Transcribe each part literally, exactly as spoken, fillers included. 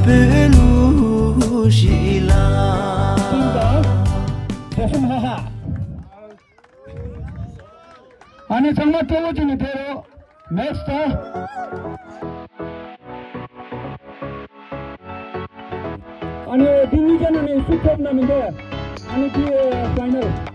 བོད་ལུགས་ཤིག་ལ། ཨ་ནི་ཚང་མ་སྤྲོ་བོ་བྱས་ནས་བསྡད་རོགས། Next, ཨ་ནི་འདི་གཉིས་ཀ་ནང་ནས་སུ་ཐོབ་ན་མི་འདུག་ཨ་ནི་འདི་ཕའི་ནལ།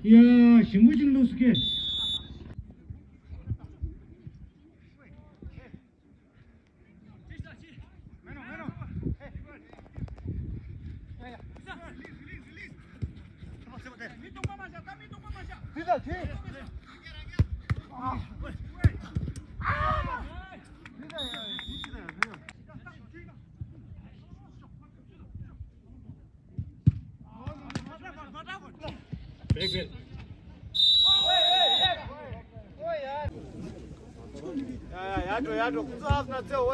ཡ། ཞིམ་པོ་ཅིག་བླུགས་སུ་སྐད། ཡ་ཡ་ཡ་འགྲོ་ཡ་འགྲོ། ཁོ་ཚོ་ཨ་ན་ཚེ་འོ།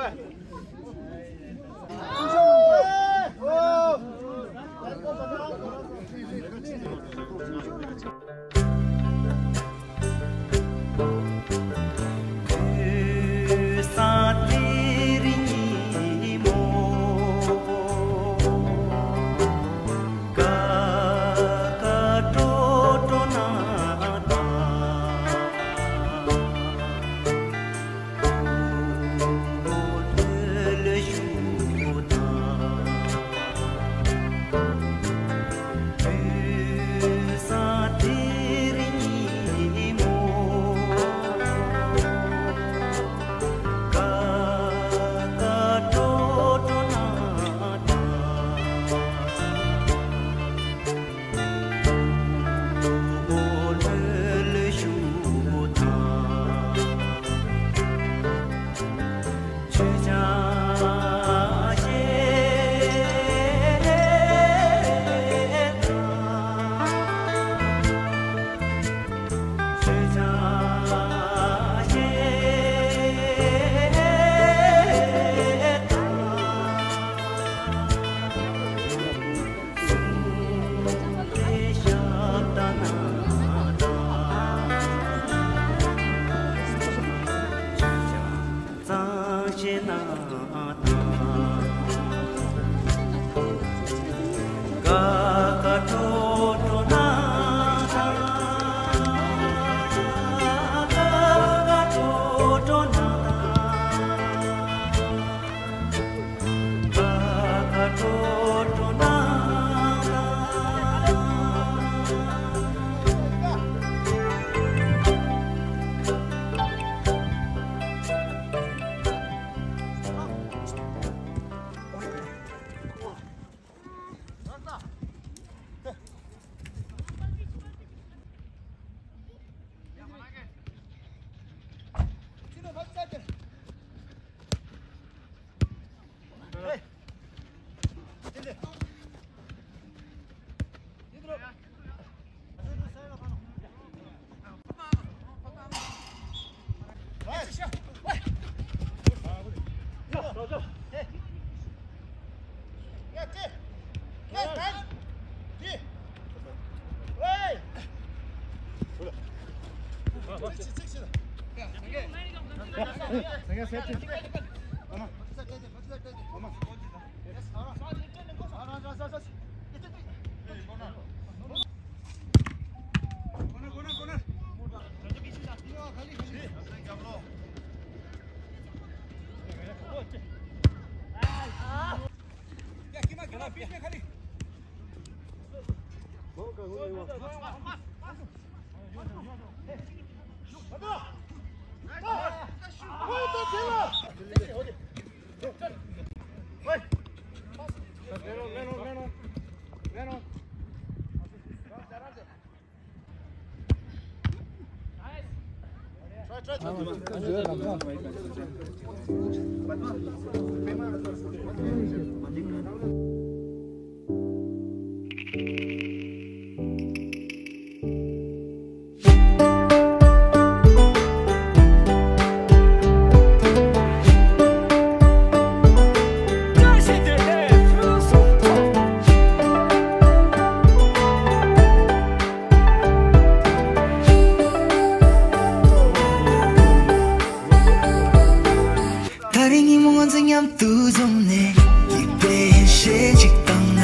ད་རིང་ཉིན་མོ་ང་ཚོ་མཉམ་དུ་འཛོམས་ནས། ཡིད་དཔེ་ཞེ་གཅིག་བཏང་ན།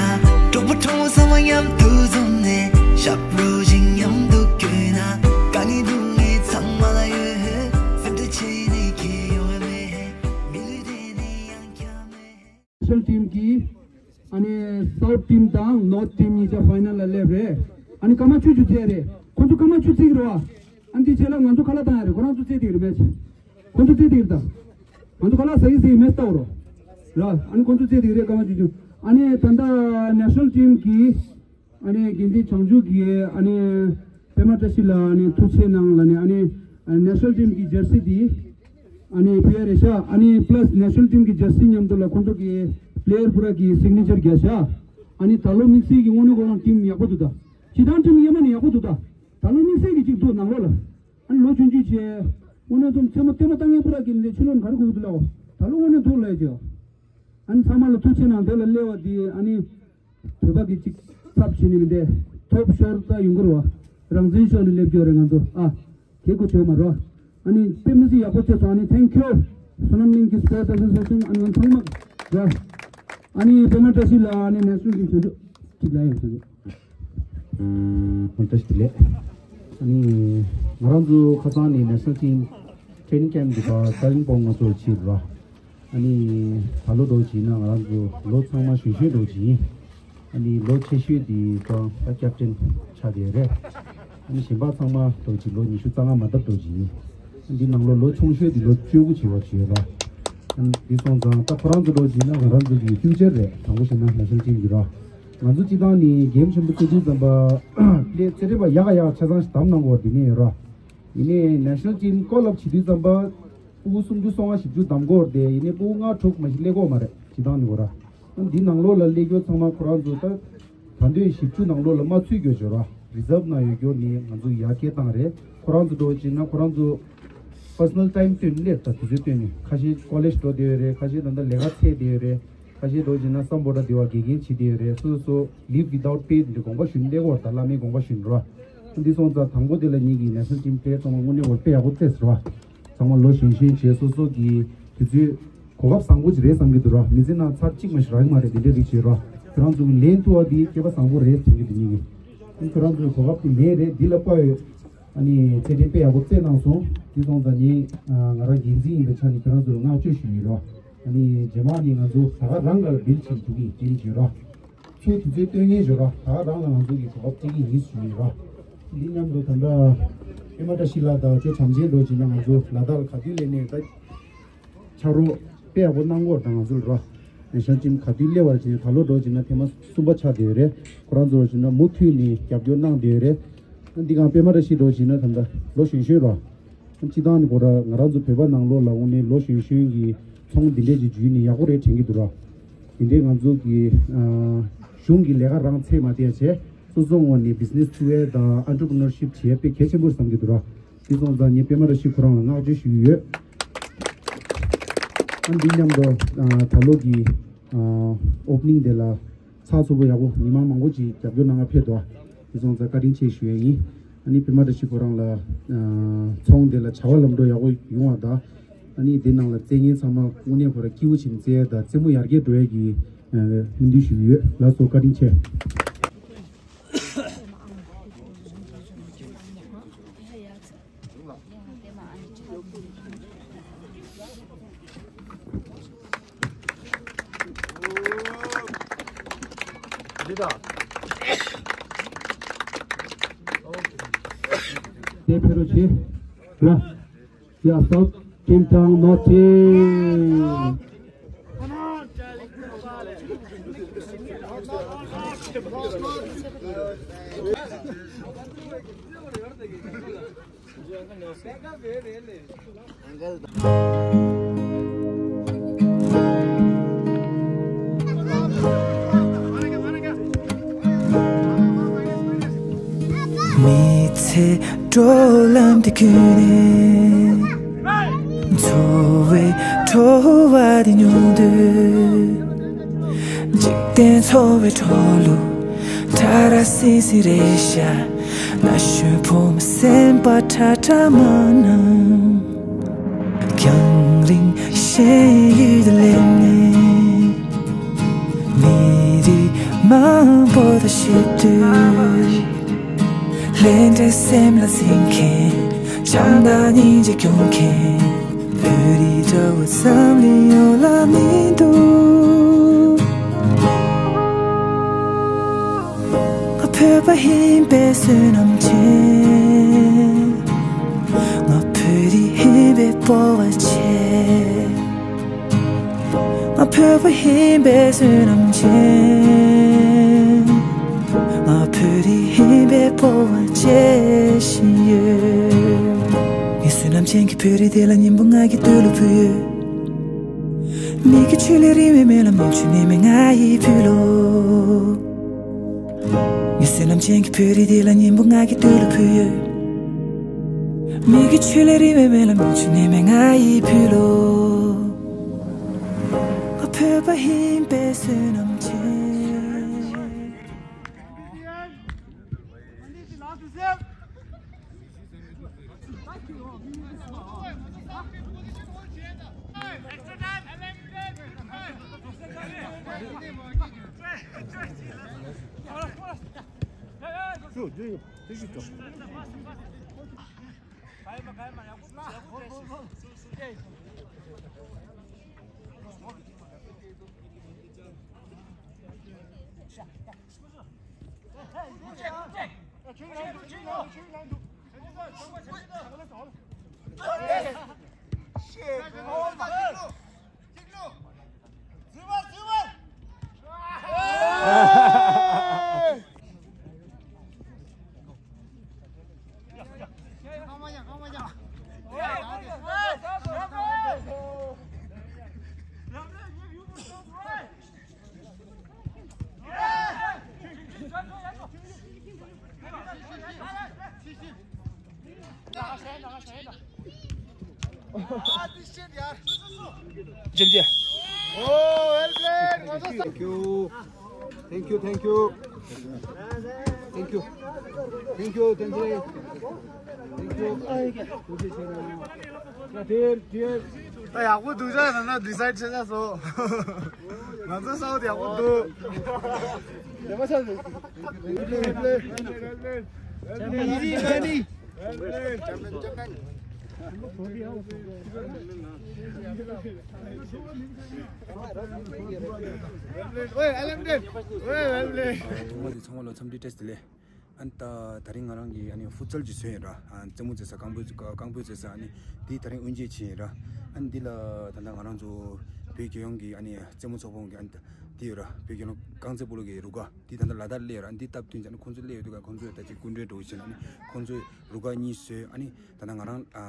གྲོགས་པོ་གྲོགས་མོ་ཚང་མ་མཉམ་དུ་འཛོམས་ནས། ཞབས་བྲོ་ཞིག་མཉམ་དུ་བརྐྱངས་ན། དཀའ་ངལ་སྡུག་བསྔལ་ཚང་མ་ལ་ཡོད། སེམས་ཁྲལ་བྱེད་ནས་ཁྱད་ཡོང་བ་མེད། མི་ལུས་དེ་ནི་ཡང་བསྐྱར་མེད། National team གིས་ཨ་ནི་South team དང་North team གཉིས་ཆ་final ལ་སླེབས་རེད། ཨ་ནི་སྐར་མ་བཅུ་བཅུ་རྩེད་རེད། ཁོ་ཚོ་སྐར་མ་བཅུ་རྩེད་ཀྱི་རེད་བ། ཨ་ནི་དེ་རྗེས་ལ་ང་ཚོ་ཁ་ལག་བཏང་ཡ་རེད། ཁོ་རང་ཚོ་རྩེད་དེ་རེད་མེད། ཁོ་ཚོ་རྩེད་དེ་རེད་ད། ང་ཚོ་ཁ་ལག་ཟ་གི་ཟ་གི་མེད་ལྟ་བུ་རོ། ར། ཨ་ནི་ཁོ་ཚོ་རྩེད་དེ་རེད་སྐར་མ་བཅུ་བཅུ། ཨ་ནི་ད་ལྟ་National team གིས་ཨ་ནི་དགེ་འདུན་བྱང་ཆུབ་ཀྱིས་ཨ་ནི་པད་མ་བཀྲ་ཤིས་ལ་ཨ་ནི་ཐུགས་རྗེ་གནང་ལ་ནི་ཨ་ནི་National team གི་jersey དེ་ཨ་ནི་ཕུལ་ཡ་རེད་ཤག་ཨ་ནི་plus National team གི་jersey མཉམ་དུ་ལ་ཁོང་ཚོ་གི་player ཕུ་ར་གི་signature རྒྱག་ཤག་ཨ་ནི་ད་ལོ་དམིགས་བསལ་གྱི་དངོས་གནས་ཁོ་རང་team ཡག་པོ་འདུག་ད། སྤྱིར་བཏང་team སྔོན་མ་ནས་ཡག་པོ་འདུག་ད། ད་ལོ་དམིགས་བསལ་གྱི་གཅིག་འདུག་ནང་ལོགས་ལ། ཨ་ནི་ལོ་ཆུང་ཆུང་བྱས། དངོས་གནས་རྩོམ་མཚན་མོ་ལྟད་མོ་ལྟ་མཁན་ཕུ་ར་གི་ལས་ཕྱི་ལོ་ནས་ག་རེ་དགོས་འདུག་ལབ། ད་ལོ་དངོས་གནས་འདུག་ལབ་ཀྱི་ཡོད། ཨ་ནི་ཚང་མ་ལ་ཐུགས་རྗེ་གནང་། དེ་ལ་སླེབས་པ་འདི་ཨ་ནི། བོད་པ་གི་གཅིག་ཚབ་བྱས་ནས་མི་འདས། top ཤོར་ད་ཡོང་གི་རེད་བ། རང་བཙན་ཤོར་ནས་སླེབས་ཀྱི་ཡོད་རེད་ང་ཚོ། ཨ། གལ་དགོས་བྱས་མ་རེད་བ། ཨ་ནི་དཔེ་མི་སྲིད་ཡག་པོ་བྱས་སོང་། ཨ་ནི་thank you། བསོད་ནམས་གླིང་གི་Sports Association ཨ་ནི་ང་ཚང་མ་ར། ཨ་ནི་པད་མ་བཀྲ་ཤིས་ལ་ཨ་ནི་National Team གཞོན་ཚོགས་གཅིག་ལ་ཡང་གཞོན་ཚོགས། ཨ་ནི་བཀྲ་ཤིས་བདེ་ལེགས། ཨ་ནི་ང་རང་ཚོ་ཁ་སང་ནས་National Team training camp འདི་ག་Southern Pong ང་ཚོ་བྱས་ར། ཨ་ནི་ད་ལོ་འདྲ་བོ་བྱས་ན་ང་རང་ཚོ་ལོ་ཚང་མ་གཞོན་གཞོན་འདྲ་བོ་ཅིག་ཡིན། ཨ་ནི་ལོ་ཆེ་ཤོས་དེ་ད་ད་captain ཆགས་བསྡད་རེད། ཨ་ནི་གཞན་པ་ཚང་མ་འདྲ་བོ་ཅིག་ལོ་ཉི་ཤུ་རྩ་ལྔ་མ་འདབ་འདྲ་བོ་ཅིག་ཡིན། ཨ་འདི་ནང་ལོ་ལོ་ཆུང་ཤོས་དེ་ལོ་བཅུ་དགུ་བྱས་པ་ཅིག་ཡོད་ར། ཨ་ནི་འདི་སོང་ཙང་ད་ཁོ་རང་ཚོ་འདྲ་བོ་བྱས་ན་ང་རང་ཚོ་གི་future རེད། དྲང་པོ་བཤད་ན་National Team གི་ར། ང་ཚོ་སྤྱིར་བཏང་ནི་game ཆེན་པོ་རྩེ་དུས་ཙམ་པ་player རྩེད་འགྲན་པ་ཡག་ག་ཡག་ཆ་ཚང་ཞིག་བདམས་གནང་དགོས་པ་དེ་ནས་ཡོད་ར། ཡིན་ནའི་National Team call up བྱེད་དུས་ཙམ་པ། ཕྲུ་གུ་སུམ་ཅུ་སོ་ལྔ་བཞི་བཅུ་བདམས་དགོས་རེད་དེ། ཡིན་ནའི་ཕྲུ་གུ་ལྔ་དྲུག་མ་གཞི་སླེབས་ཀྱི་ཡོད་མ་རེད། སྤྱིར་བཏང་ནི་གོ་ར། ཨ་འདི་ནང་ལོགས་ལ་སླེབས་རྒྱུ་ཚང་མ་ཁོ་རང་ཚོ་ད། ད་དུང་བཞི་བཅུ་ནང་ལོགས་ལ་མ་ཚུད་རྒྱུ་བྱོས་ར། reserve ནང་ཡོད་རྒྱུ་ནི་ང་ཚོ་ཡར་སྐྱེལ་བཏང་རེད། ཁོ་རང་ཚོ་འགྲོ་ཕྱིན་ན་ཁོ་རང་ཚོ་personal time བཏོན་སླེབས། ད་དུས་ཚོད་བཏོན་ནས་ཁ་ཤས་college འགྲོ་བསྡད་ཡོད་རེད། ཁ་ཤས་ད་ལྟ་ལས་ཀ་འཚོལ་བསྡད་ཡོད་རེད། ཁ་ཤས་འགྲོ་ཕྱིན་ན་སམ་བྷོ་ཊ་འདི་བ་དགེ་རྒན་བྱེད་བསྡད་ཡོད་རེད། སོ་སོ་leave without pay འདི་དགོངས་པ་ཞུ་སླེབས་ཀྱི་ཡོད་རེད། ད་བླ་མའི་དགོངས་པ་ཞུ་ར། འདི་སོང་ཙང་དང་པོ་དེ་ལ་ངེད་ཀྱི་National Team player ཚང་མ་དངོས་གནས་འོ་དཔེ་ཡག་པོ་རྩེས་སོང་ར། ཚང་མ་ལོ་གཞོན་གཞོན་བྱས་སོ་སོ་གི་དུས་ཚོད་གོ་སྐབས་བཟང་པོ་ཅིག་རེད་བསམ་གྱི་འདུག་ར། མི་ཚེ་ནང་ཚར་གཅིག་མ་ཞིག་རག་གི་མ་རེད། དེ་འདྲའི་རིགས་བྱས་ར། ཁྱོད་རང་ཚོ་གི་ལེན་ཐུབ་པ་འདི་སྐལ་པ་བཟང་པོ་རེད་དྲན་གྱི་འདུག་ངེད་ཀྱི། ཁྱོད་རང་ཚོའི་གོ་སྐབས་དེ་ལེན་རེད། འདི་ལ་དཔའ་ཡོད། ཨ་ནི་རྩེད་འགྲན་དཔེ་ཡག་པོ་རྩེས་གནང་སོང་། འདི་སོང་ཙང་ངས་ང་རང་འགན་འཛིན་ཡིན་པའི་ཆ་ནས་ཁྱོད་རང་ཚོ་ལ་བསྔགས་བརྗོད་ཞུ་ཡི་ར། ཨ་ནི་རྗེས་མ་ནི་ང་ཚོ་ད་ག་རང་ག་ལ་བིལ་བྱེད་འགྲོ་གི་ཡིན་ཅེས་ཞུ་ར། ཚོའི་དུས་ཚོད་སྟོན་མཁན་ཞོར་ལ་ད་ག་རང་ལ་ང་ཚོ་གི་གོ་སྐབས་སྤྲད་ཀྱི་ཡིན་ཞུ་ཡིན་ར། འདི་མཉམ་དུ་ད་ལྟ་པད་མ་བཀྲ་ཤིས་ལགས་དང་ཅོ་བྱམས་ཆེན་འགྲོ་བྱས་ན་ང་ཚོ་ལ་དྭགས་ལ་ག་དུས་སླེབས་ནས་ད་ཕྱག་རོགས་དཔེ་ཡག་པོ་གནང་གོ་ར། ད་ང་ཚོ་ལ་ར་ནེ་ཤན་ཊིམ་ག་དུས་སླེབས་པ་བྱས་ན་ད་ལོ་འགྲོ་བྱས་ན་ཐེངས་མ་གསུམ་པ་ཆགས་བསྡད་ཡོད་རེད། ཁོ་རང་ཚོ་བྱས་ན་མུ་མཐུད་ནས་རྒྱབ་སྐྱོར་གནང་བསྡད་ཡོད་རེད། འདི་གང་པད་མ་བཀྲ་ཤིས་འགྲོ་བྱས་ན་ད་ལྟ་ལོ་གཞོན་གཞོན་ར། སྤྱིར་བཏང་ནི་གོ་ར་ང་རང་ཚོ་བོད་པ་ནང་ལོགས་ལ་དངོས་གནས་ལོ་གཞོན་གཞོན་གྱི་ཚོང་འདི་འདྲས་ཀྱི་འཇུས་ནི་ཡག་པོ་རེད་དྲན་གྱི་འདུག་ར། འདི་འདྲས་ང་ཚོ་གི་གཞུང་གི་ལས་ཀ་རང་ཚད་མ་བལྟས་བྱས་སོ་སོ་ངོས་ནས་བི་ཛི་ནེ་སི་ཚུགས་ཡས་དང་ཨན་ཊར་པི་རི་ནར་ཤིབ་བྱེད་ཡས་དཔེ་གལ་ཆེན་པོ་རེད་བསམ་གྱི་འདུག་ར། དེ་སོང་ཙང་ངས་པད་མ་བཀྲ་ཤིས་ཁོ་རང་ལ་བསྔགས་བརྗོད་ཞུ་གི་ཡོད། ཨ་འདི་མཉམ་དུ་ད་ལོ་གི་ཨོ་པ་ནིང་དེ་ལ་ཚགས་ཚུད་པོ་ཡག་པོ་མི་མང་མང་པོ་ཅིག་རྒྱབ་སྐྱོར་གནང་ག་ཕེབས་འདུག་དེ་སོང་ཙང་བཀའ་དྲིན་ཆེ་ཞུ་ཡས་ཡིན། ཨ་ནི་པད་མ་བཀྲ་ཤིས་ཁོ་རང་ལ་ཨ་ཚོང་དེ་ལ་བྱ་བ་ལམ་འགྲོ་ཡག་པོ་ཡོང་བ་དང་། ཨ་ནི་དེ་ནང་ལ་རྩེད་མཁན་ཚང་མ་དངོས་གནས་ཁོ་ར་སྐྱིད་པོ་བྱས་ནས་རྩེ་ཡ་དང་རྩེད་མོ་ཡར་རྒྱས་འགྲོ་ཡ་གི་ཨ་སྨོན་འདུན་ཞུ་གི་ཡོད། ལགས་སོ། བཀའ་དྲིན་ཆེ། དེ་ཕེ་རོ་ཆེ། ལ། ཡ་སོག་ཁྲིམས་ཐང་ནོར་ཁྲིམས། མི་ཚེ་འགྲོ་ལམ་དེ་ཀུན་ནས་འཚོ་བའི་བྲོ་བ་དེ་མྱོང་དུས། འཇིག་རྟེན་འཚོ་བའི་འགྲོ་ལུགས་ཁྲ་ར་སིང་སིང་རེད་ཤག་ན་གཞོན་ཕོ་མོ་སེམས་པ་ཁྲ་ཁྲ་མ་ན། རྒྱང་རིང་ཤེས་ཡོད་སླེབས་ནས་མི་རིགས་མང་པོ་དང་བཤད་དུས། ལྷད་འདྲེ་སེམས་ལ་འཛིན་མཁན། བྱམས་དང་སྙིང་རྗེ་སྐྱོང་མཁན། བོད་རིགས་འདྲ་བོ་ཙམ་ལས་ཡོད་ལ་མི་འདུག་ང་བོད་པ་ཡིན་པའི་བསོད་ནམས་ཆེ། ང་བོད་རིགས་ཡིན་པའི་སྤོབས་པ་ཆེ། ང་བོད་པ་ཡིན་པའི་བསོད་ནམས་ཆེ། ང་བོད་རིགས་ཡིན་པའི་སྤོབས་པ་བྱེད་བཞིན་ཡོད། ངའི་བསོད་ནམས་ཅན་གྱི་བོད་རིགས་དེ་ལ་སྙིང་པོ་ང་གི་དུས་ལ་ཕུལ་ཡོད། མིག་གི་ཆུ་ལས་རིང་བའི་མེ་ལ་མུ་ཆུ་ནས་མེ་ང་ཡི་བུ་ལོ། ངའི་བསོད་ནམས་ཅན་གྱི་བོད་རིགས་དེ་ལ་སྙིང་པོ་ང་གི་དུས་ལ་ཕུལ་ཡོད། མིག་གི་ཆུ་ལས་རིང་བའི་མེ་ལ་མུ་ཆུ་ནས་མེ་ང་ཡི་བུ་ལོ། ང་བོད་པ་ཡིན་པའི་བསོད་ནམས་ཆེ། Thank you. Thank you, thank you. Thank you. Thank you, thank you. Thank you. ད་ཡག་པོ་འདུག་ཤག་ན་ན་ཌི་སའིཌ་བྱས་ཤག་སོ། ང་ཚོ་སའུ་ཐི་ཡག་པོ་འདུག་ཡག་པོ་ཆགས་འདུག་ཨོའེ་ཨེ་ལེམ་ཌེན། ཨོའེ་ཨེ་ལེམ་ཌེན། ཐོག་མ་དེ་ཚང་མ་ལ་འཚམས་འདྲི་བཀྲ་ཤིས་བདེ་ལེགས། ཨ་ནི་ད་ད་རིང་ང་རང་གིས་ཨ་ནི་ཕུ་ཚལ་ཅིག་བཟོས་ཡིན་ར། ཨ་རྩེད་མོ་རྩེ་ས། རྐང་སྤོལ་རྐང་སྤོལ་རྩེ་ས། ཨ་ནི་འདི་ད་རིང་དབུ་འབྱེད་བྱས་ཡིན་ར། ཨ་ནི་འདི་ལ་ད་ལྟ་ང་རང་ཚོ་བོད་རྒྱལ་ཡོངས་ཀྱི་ཨ་ནི་རྩེད་མོ་ཚོགས་པ་གི་ཨ་ནི་འདི་ཡོད་ར། བོད་རྒྱལ་ཡོངས་རྐང་རྩེད་སྤོ་ལོ་གི་རུ་ཁག་འདི་ད་ལྟ་ལ་དྭགས་སླེབས་ཡོད་ར། ཨ་ནི་འདི་སྟབས་བསྟུན་བྱས་ཨ་ནི་ཁོང་ཚོ་སླེབས་ཡོད་དུས་ཀ་ཁོང་ཚོ་ད་ཅིག་སྐུ་མགྲོན་འདྲ་བོ་བྱས་ན་ཨ་ནི་ཁོང་ཚོས་རུ་ཁག་གཉིས་བཟོས། ཨ་ནི་ད་ལྟ་ང་རང་ཨ་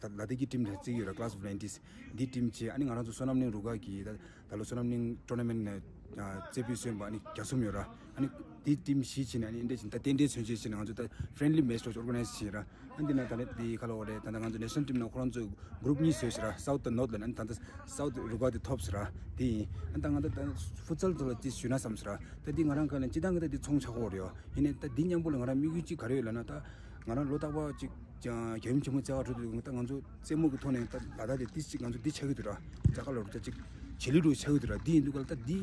ལ་དྭགས་ཀྱི་ཊིམ་རྩེ་གི་ཡོད་ར། Class of nineties། འདི་ཊིམ་བྱས། ཨ་ནི་ང་རང་ཚོ་བསོད་ནམས་གླིང་རུ་ཁག་གིས་ད་ད་ལོ་བསོད་ནམས་གླིང་ཊོར་ན་མེན་ཊི་ཨ་རྩེ་ཕུད་སོན་པ་ཨ་ནི་གྱ་གསུམ་ཡོད་ར། ཨ་ནི་འདི་ཊིམ་བཞི་བྱས་ནས་ཨ་ནི་འདི་བཞིན་ད་རྟེན་འབྲེལ་མཚོན་བྱེད་བྱས་ནས་ང་ཚོ་ད་ཕི་རེན་ལི་མེ་ཆི་འདྲ་བོ་ཅིག་ཨོར་ག་ནའི་ཛི་བྱས་ར། ཨ་འདི་ན་ད་ནི་འདི་ཁ་ལོ་འོ་རེད། ད་ལྟ་ང་ཚོ་ནེ་ཤ་ནལ་ཊིམ་ནང་ཁོ་རང་ཚོ་གུ་རུབ་གཉིས་བཟོས་ཤག་ར། སའུ་ཐི་དང་ནོར་ཐི་ལ། ཨ་ནི་ད་ལྟ་སའུ་ཐི་རུ་ཁག་དེ་ཐོབ་ཤག་ར། དེ་ཡིན། ཨ་ནི་ད་ང་ད་ད་ཕུ་ཚལ་ཐོག་ལ་ཅིག་ཞུས་ན་བསམ་ཤག་ར། ད་འདི་ང་རང་ག་ལ་སྤྱིར་བཏང་གི་ད་འདི་ཚོང་ཆག་གི་ཡོད་རེད་ཡ། ཡིན་ནའི་ད་འདི་མཉམ་པོ་ལ་ང་རང་དམིགས་ཡུལ་གཅིག་ག་རེ་ཡོད་ལབ་ན། ད་ ང་རང་ལོ་རྟག་པར་ཅིག་རྒྱལ་ཡུམ་ཆེན་མོ་རྩེ་གར་འགྲོ་དུས་ད་ང་ཚོ་རྩེད་མོ་གི་ཐོག་ནས་ད་ལ་དྭགས་དེ་ཏིས་ཅིག་ང་ཚོ་འདི་ཆགས་ཀྱི་འདུག་ར། རྒྱ་གར་ལ་འགྲོ་ད་ཅིག་བྱེད་ལུགས་འདྲ་ཆགས་ཀྱི་འདུག་ར། འདི་ཡིན་དུས་ག་ལ་ད་འདི་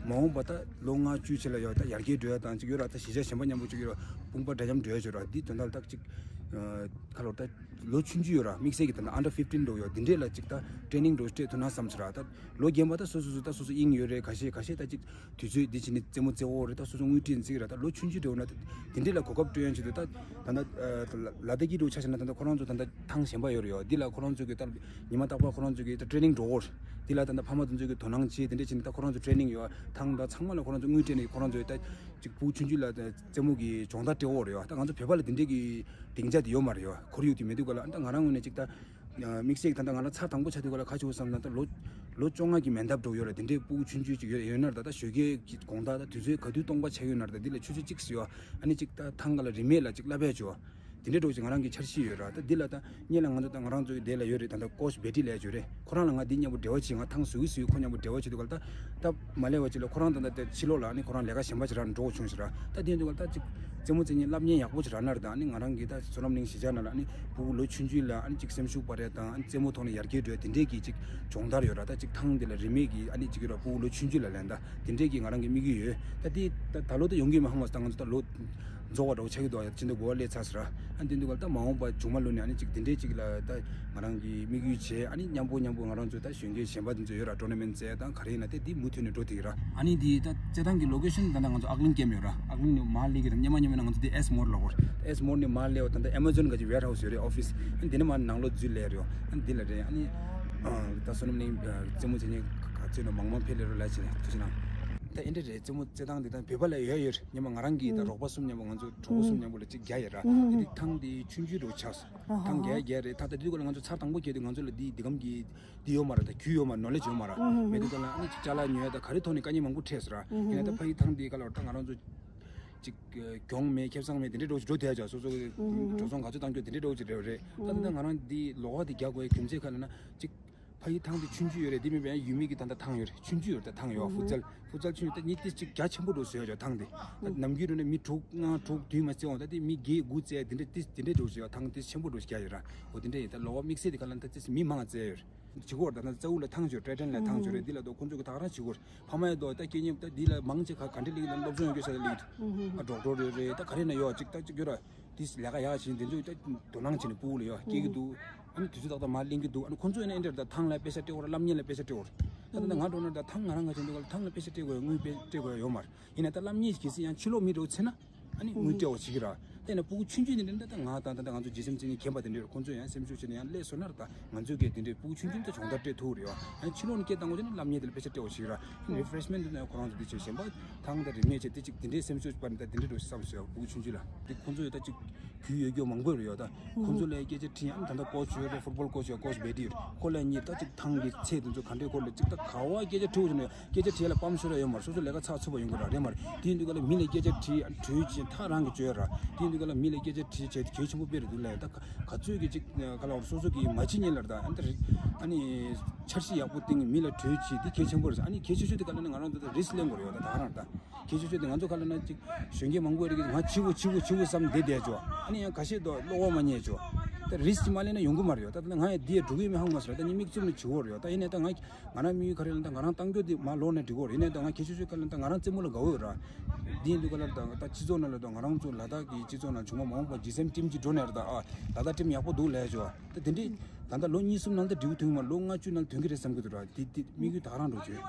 མ་འོངས་པ་ད་ལོ་ལྔ་བཅུ་ཕྱི་ལ་ཡོད་ད་ཡར་རྒྱས་འགྲོ་ཡ་དང་ཅིག་ཡོད་ར། ད་གཞིས་ཆགས་གཞན་པ་མཉམ་པོ་ཅིག་ཡོད་ར། དཔུང་པ་འདྲ་མཉམ་འགྲོ་ཡ་ཅིག་ཡོད་ར། འདི་དོན་དག་ད་ཅིག་ག་ལ་ད་ལོ་ཆུང་ཆུང་ཡོད་ར། དམིགས་བསལ་གྱི་ད་ད་under fifteen་འགྲོ་ཡོད། འདི་འདྲས་ལ་ཅིག་ད་ཊེ་ནིང་འགྲོ་སྤྲད་ཐུབ་ན་བསམ་ཚུལ་ར། ད་ལོ་རྒན་པ་ད་སོ་སོ་སོ་ད་སོ་སོ་དབྱིངས་ཡོད་རེད། ཁ་ཤས་ཁ་ཤས་ད་ཅིག་དུས་ཚོད་འདི་བྱས་ནས་རྩེད་མོ་རྩེ་འོ་རེད། ད་སོ་སོ་དངུལ་བྲིས་འཛིག་ར། ད་ལོ་ཆུང་ཆུང་འདྲ་བོ་ན་ད་དེ་འདྲས་ལ་གོ་སྐབས་སྤྲོད་ཡན་ཆེད་དུ་ད་ད་ད་ལ་དྭགས་ཀྱི་འགྲོ་ཆ་བཞག་ན་ད་ད་ཁོ་རང་ཚོ་ད་ད་ཐང་གཞན་པ་ཡོད་རེད་ཡོད། འདི་ལ་ཁོ་རང་ཚོ་གི་ད་ཉི་མ་རྟག་པར་ཁོ་རང་ཚོ་གི་ད་ཊེ་ནིང་འགྲོ་འོ་རེད། འདི་ལ་ད་ད་ཕ་མ་དེ་ཚོ་གི་དོ་སྣང་བྱེད་དེ་འདྲས་བྱས་ནས་ད་ཁོ་རང་ཚོ་ཊེ་ནིང་ཡོད། ཐང་ད་ཚང་མ་ལ་ཁོ་རང་ཚོ་དངུལ་སྤྲད་ནས་ཁོ་རང་ཚོ་ད་ཅིག་ཕྲུ་གུ་ཆུང་ཆུང་ལ་ད་རྩེད་མོ་གི་སྦྱོང་བརྡར་སྤྲད་འོ་རེད་ཡོད། ད་ང་ཚོ་བོད་པ་ལ་དེ་འདྲས་གི་སྡིངས་ཆ་དེ་ཡོད་མ་རེད་ཡོད། ཁོར་ཡུག་དེ་མེད་དུས་ག་ལ་ད་ང་རང་ངོས་ནས་ཅིག་ད་དམིགས་བསལ་ད་ལྟ་ང་རང་ཚར་དང་པོ་ཆགས་དུས་ག་ལ་ག་བྱེད་དགོས་བསམ་ན་ད་ལོ་ལོ་བཅོ་ལྔ་གི་མེ་འདབས་འགྲོ་ཡོད་རེད། དེ་འདྲའི་ཕྲུ་གུ་ཆུང་ཆུང་ཅིག་ཡོད་ཡོད་ན་རེད། ད་ད་ཞོགས་ཀའི་གི་དགོང་དག་ད་དུས་ཚོད་ག་དུས་སྟོང་པ་ཆགས་ཡོད་ན་རེད། ད་འདི་ལ་ཆུ་ཚོད་གཅིག་ཟེར་ཡོད། ཨ་ནི་ཅིག་ད་ཐང་ག་ལ་རིན་མེད་ལ་ཅིག་བསླབ་པས་བྱོས། དེ་འདྲའི་འགྲོ་ཅིག་ང་རང་གི་འཆར་གཞི་ཡོད་ར། ད་འདི་ལ་ད་སྔོན་ལ་ང་ཚོ་ད་ང་རང་ཚོ་གི་དེ་ལ་ཡོད་རེད། ད་ད་ཀོ་ཆི་བེ་ཏི་ལབ་ཡ་ཅིག་ཡོད་རེད། ཁོ་རང་ལ་ང་འདི་མཉམ་པོ་འབྲེལ་བ་བྱེད། ང་ཐང་བཟོ་གི་བཟོ་གི་ཁོ་མཉམ་པོ་འབྲེལ་བ་བྱེད་དུས་ག་ལ་ད་ད་མ་སླེབས་པ་ཅིག་ལ་ཁོ་རང་ད་ད་དེ་ཕྱི་ལོགས་ལ་ཨ་ནི་ཁོ་རང་ལས་ཀ་གཞན་པ་ཅིག་རག་འགྲོ་དགོས་བྱུང་ཞིག་ར། ད་དེ་ཡིན་དུས་ག་ལ་ད་ཅིག་རྩེད་མོ་རྩེ་མཁན་བསླབ་མཁན་ཡག་པོ་ཅིག་རག་ན་རེད། ད་ཨ་ནི་ང་རང་གི་ད་བསོད་ནམས་གླིང་གཞིས་ཆགས་ནང་ལ་ཨ་ནི་ཕྲུ་གུ་ལོ་ཆུང་ཆུང་ལ་ཨ་ནི་ཅིག་སེམས་ཤུགས་སྤར་ཡ་དང་ཨ་ནི་རྩེད་མོ་ཐོག་ནས་ཡར་རྒྱས་འགྲོ་ཡ་དེ་འདྲས་ཀྱི་ཅིག་སྦྱོང་བརྡར་ཡོད་ར། ད་ཅིག་ཐང་དེ་ལ་རིན་མེད་ཀྱི་ཨ་ནི་ཅིག་ཡོད་ར། ཕྲུ་གུ་ལོ་ཆུང་ཆུང་ལ་ལེན་ད་དེ་འདྲས་ཀྱི་ང་རང་གི་དམིགས་ཡུལ་ཡོད། ད་དེ་ད་ད་ལོ་ད་ཡོང་གི་མེད། ཧ་མ་སོང་། ད་ང་ཚོ་ད་ལོ་རྫོགས་པ་འདྲ་བོ་ཆགས་ཀྱི་འདུག་ཡ། ཕྱི་ཟླ་དགུ་པ་སླེབས་ཚར་ཟེར་ར། ཨ་ནི་དེ་འདུག་ག་ལ་ད་མ་འོངས་པ་མཇུག་མ་ལོན་ནས་ཨ་ནི་ཅིག་དེ་འདྲས་ཅིག་ལ་ད་ང་རང་གི་དམིགས་ཡུལ་བྱས། ཨ་ནི་མཉམ་པོ་མཉམ་པོ་ང་རང་ཚོ་ད་གཞོན་སྐྱེས་གཞན་པ་དེ་ཚོ་ཡོད་ར། ཊོར་ན་མེན་ཊི་རྩེ་དང་ག་རེ་ཡིན་ན་དེ་དེ་མུ་མཐུད་ནས་འགྲོ་བསྡད་ཀྱི་ར། ཨ་ནི་དེ་ད་རྩེད་ཐང་གི་ལོ་ཀེ་ཤན་ད་ལྟ་ང་ཚོ་ཨག་གླིང་ཀེམ་ཡོད་ར། ཨག་གླིང་ནས་མར་སླེབས་ཀྱི་ར། སྔོན་མ་སྔོན་མ་ཡིན་ན་ང་ཚོ་དེ་ཨེས་མོལ་ལབ་ཀྱི་ར། ཨེས་མོལ་ནས་མར་སླེབས་པ་ད་ད་ཨེ་མ་ཛོན་ག་ཅིག་ཝེར་ཧའུ་སི་ཡོད་རེད། ཨོ་ཕི་སི། ཨ་ནི་དེ་ནས་མར་ནང་ལོགས་འཛུལ་སླེབས་རེད། ཨ་ནི་དེ་ལ་རེད། ཨ་ནི་ད་བསོད་ནམས་གླིང་རྩེད་མོ་རྩེ་མཁན་ག་ཚོད་ན་མང་མང་ཕེབས་སླེབས་རོགས་ལ་བྱས་ནས་ཐུགས་རྗེ་གནང་། ད་ཨེ་འདྲ་རེད། རྩེད་མོ་རྩེད་ཐང་འདི་ད་བོད་པ་ལ་ཡོད་ཡོད་རེད། སྔོན་མ་ང་རང་གིས་ད་རོགས་པ་གསུམ་མཉམ་པོ་ང་ཚོ་གྲོགས་པོ་གསུམ་མཉམ་པོ་ལ་གཅིག་རྒྱག་ཡོད་ར། ཨ་ནི་ཐང་འདི་ཆུང་ཆུང་འདྲ་བོ་ཆགས་སོང་། ཐང་རྒྱག་རྒྱག་རེད། ད་ད་དུས་སྐབས་ལ་ང་ཚོ་ཚར་དང་པོ་བརྒྱབ་དུས་ང་ཚོ་ལ་འདི་འདི་གམ་གྱི་འདི་ཡོད་མ་རེད། ད་རྒྱུས་ཡོད་མ་རེད། ནོ་ལེ་ཇི་ཡོད་མ་རེད། མེད་དུས་སྐབས་ལ་ཨ་ནི་ཅ་ལག་ཉོ་ཡ་ད་ག་རེ་ཐོག་ནས་དཀའ་ངལ་མང་པོ་འཕྲད་སོང་ར། ཡིན་ན་ད་ཕ་ཡི་ཐང་འདི་ག་ལ་ད་ང་རང་ཚོ་ཅིག་གྱོང་མེད་ཁེ་བཟང་མེད་དེ་འདྲ་འདྲ་བོ་ཅིག་འགྲོ་བསྡད་ཡ་ཅིག་སོ་སོ་གི་འགྲོ་སོང་ག་ཚོད་བཏང་རྒྱུ་དེ་འདྲ་འདྲ་བོ་ཅིག་རེད་རེད། ད་ད་ང་རང་འདི་ལོགས་ཀ་འདི་རྒྱག་དགོས་ཡ་རྒྱུ་མཚན་ག་ལ་ན་ཅིག་ཕ་ཡི་ཐང་དེ་ཆུང་ཆུང་ཡོད་རེད། དེ་མིན་པའི་ཡུལ་མི་གི་ད་ལྟ་ཐང་ཡོད་རེད། ཆུང་ཆུང་ཡོད་རེད། ད་ཐང་ཡོད། ཧྥུ་ཙལ་ཧྥུ་ཙལ་ཆུང་ཆུང་ད་ཉིད་དེ་གཅིག་རྒྱ་ཆེན་པོ་འགྲོ་བཟོས་ཡོད་རེད་ཐང་དེ། ད་ནམ་རྒྱུན་རེ་ནས་མི་དྲུག་ལྔ་དྲུག་བདུན་མ་རྩེ་འོང་། ད་དེ་མི་བརྒྱད་དགུ་རྩེ་དེ་འདྲ་དེ་དེ་འདྲ་འགྲོ་བཟོས་ཡོད། ཐང་དེ་ཆེན་པོ་འགྲོ་བཟོས་ཡོད་རེད། འོ་དེ་འདྲ་ཡིན། ད་ལོགས་ཀ་དམིགས་བསལ་དེ་ག་ལ་ད་དེ་མི་མང་རྩེ་ཡོད་རེད། བྱེད་སྒོ་ད་ལྟ་རྩ་བོ་ལ་ཐང་ཆོད་ཊའི་ཊན་ལ་ཐང་ཆོད་རེད། འདི་ལ་ད་ཁོང་ཚོ་གི་ད་ག་རང་བྱེད་སྒོ་རེད། ཕ་མ་ཡ་དོ་ད་སྐྱེ་ཉེ་ད་འདི་ལ་མང་ཆེ་ག་ག་འདྲ་ལིག་ད་སློབ་སྦྱོང་ཡོད་རྒྱུ་ས་ལ་ལིག་ཨ་ཌོག་ཊར་རེད་རེད། ད་ག་རེ་ན་ཡོད་ཅིག་ད་ཅིག་ཡོད་ར། དེ་ལས་ཀ་ཡག་བྱས་འདི་ཚོ་ད་དོ་སྣང་བྱས་ནས་ཕྲུ་གུ་ལ་ཡོད་སྐྱེ་གི་འདུག་ཨ་ནི་དུས་ཚོད་ཏག་ཏག་མར་ལེན་གི་འདུག་ཨ་ནི་ཁོང་ཚོ་ཡིན་ན་ཨེ་འདྲ་ད་ཐང་ལ་པེ་ས་སྤྲད་དགོས་ར། སློབ་གཉེར་ལ་པེ་ས་སྤྲད་དགོས་ར། ད་ད་ང་འགྲོ་ན་ད་ཐང་ང་རང་ག་ཅིག་འདུག་ག་ལ་ཐང་ལ་པེ་ས་སྤྲད་དགོས་ཡ་དངུལ་པེ་སྤྲད་དགོས་ཡ་ཡོད་མ་རེད། ཡིན་ན་ད་སློབ་གཉེར་གལ་སྲིད་ཡང་ཕྱི་ལོགས་མི་འགྲོ་ཚེ་ན་ཨ་ནི་དངུལ་སྤྲད་དགོས་བྱེད་ཀྱི་ར། དེ་ན་ཕྲུ་གུ་ཆུང་ཆུང་ནི་འདྲ་ད་ང་དང་ད་ང་ཚོ་ཇི་སེམས་ཅན་གྱི་མཁྱེན་པ་དེ་འདྲ་ཁོང་ཚོ་ཡང་སེམས་ཤུགས་ཆེ་ནས་ཡང་སླེབས་སོང་ན་ར། ད་ང་ཚོས་གལ་དེ་འདྲའི་ཕྲུ་གུ་ཆུང་ཆུང་ད་སྦྱོང་བརྡར་སྤྲད་ཐུབ་རེད་ཡ། ཨ་ནི་ཕྱི་ལོགས་ནས་སྐད་བཏང་དགོས་བྱས་ན་སློབ་གཉེར་དེ་ལ་པེ་ས་སྤྲད་དགོས་བྱེད་ཀྱི་ར། རི་ཕེ་རེཤ་མེན་ཊི་དེ་ནས་ཁོ་རང་ཚོ་དེ་བྱས་གཞན་པ་ཐང་དང་རིན་མེད་བྱས་དེ་གཅིག་དེ་འདྲའི་སེམས་ཤུགས་སྤར་ནས་ད་དེ་འདྲའི་འགྲོ་བསམ་ཟེར་ཕྲུ་གུ་ཆུང་ཆུང་ལ་དེ་ཁོང་ཚོ་ཡོད་ད་གཅིག་རྒྱུས་ཡོད་རྒྱུ་མང་པོ་རེད་ཡོད་ད། ཁོང་ཚོ་ལ་སྐད་ཆ་དྲིས་ཡང་ད་ལྟ་ཀོ་ཆི་ཡོད་རེད། ཕུཊ་བོལ་ཀོ་ཆི་ཡོད། ཀོ་ཆི་བེ་ཏི་ཡོད། ཁོ་ལ་གཉིས་ད་ཅིག་ཐང་གི་ཚད་དེ་ཚོ་ག་འདྲས་སྐོར་ལ་ཅིག་ད་ག་བ་སྐད་ཆ་དྲིས་འོ་ཟེར་ནས་སྐད་ཆ་དྲིས་ལ་སྤམ་ཤོར་ཡ་ཡོད་མ་རེད། སོ་སོ་ལས་ཀ་ཚགས་ཚུད་པ་ཡོང་གི་ར་རེད་མ་རེད། དེ་ཡིན་དུས་ག་ལ་མི་ལ་སྐད་ཆ་དྲིས་དྲིས་ཅིག་ཐག་རང་གི་བཅོས་ར། དེ་ཡིན་དུས་ག་ལ་མི་ལ་སྐད་ཆ་དྲིས་བྱས་དེ་གལ་ཆེན་པོ་དཔེ་རེད་འདུག་ལ། ད་ག་ཚོད་ཀྱི་ཅིག་ག་ལ་བར་སོ་སོ་གི་མ་བྱེད་ཉེན་ལ་ར། ད་ཨ་ནི་ཨ་ནི་འཆར་གཞི་ཡག་པོ་བཏིང་མི་ལ་གྲོས་བྱེད་དེ་གལ་ཆེན་པོ་རེད། ཨ་ནི་གལ་ཆེ་ཤོས་དེ་ག་ལ་ནི་ང་རང་ད་ལྟ་རིས་ལེན་དགོས་རེད་ཡོད་ད་ད་ག་རང་ད། གལ་ཆེ་ཤོས་དེ་ང་ཚོ་ག་ལ་ན་ཅིག་གཞོན་སྐྱེས་མང་པོ་རིགས་ང་ཆི་བོ་ཆི་བོ་ཆི་བོ་བསམ་བསྡད་བསྡད་ཆོག་ཨ་ནི་ཡང་ཁ་ཤས་དོ་བློ་ཁོག་མ་རྙེད་ཆོག་ད་རིས་ཅིག་མ་ལེན་ན་ཡོང་གི་མ་རེད་ཡོད། ད་ད་ང་ཡང་འདི་ཡ་འགྲོ་གི་ཡོད་མེད་ཧ་གོ་མ་སོང་། ད་ནི་མིག་བཙུམ་ནས་བྱེད་དགོས་རེད་ཡོད། ད་ཡིན་ནའི་ད་ང་ང་རང་དམིགས་ཡུལ་ག་རེ་ལ་ད་ང་རང་གཏང་རྒྱུ་དེ་མ་ལོག་ནས་འགྲིག་གོ་རེད། ཡིན་ནའི་ད་ང་གལ་ཆེ་ཤོས་ག་ལ་ད་ང་རང་རྩེད་མོ་ལ་དགའ་བོ་ཡོད་ར། འདི་ཡིན་དུས་ག་ལ་ད་ད་སྤྱི་ཚོགས་ནང་ལ་ད་ང་རང་ཚོ་ལ་དྭགས་ཀྱི་སྤྱི་ཚོགས་ནང་བྱུང་བ་མ་འོངས་པ་ཇི་སེམས་ཊིམ་ཅིག་འགྲོ་ནས་ར། ད་ཨ་ད་ད་ཊིམ་ཡག་པོ་འདུག་ལས་ཆོག་ད་དེ་འདྲས་ད་ལྟ་ལོ་གཉིས་གསུམ་ནང་ད་འགྲིག་ཐུབ་མ་ལོ་ལྔ་བཅུ་ནང་ཐོན་གི་རེད་བསམ་གི་འདུག་ར། དེ་དེ་དམིགས་ཡུལ་ད་ག་རང་འགྲོ་བྱོས།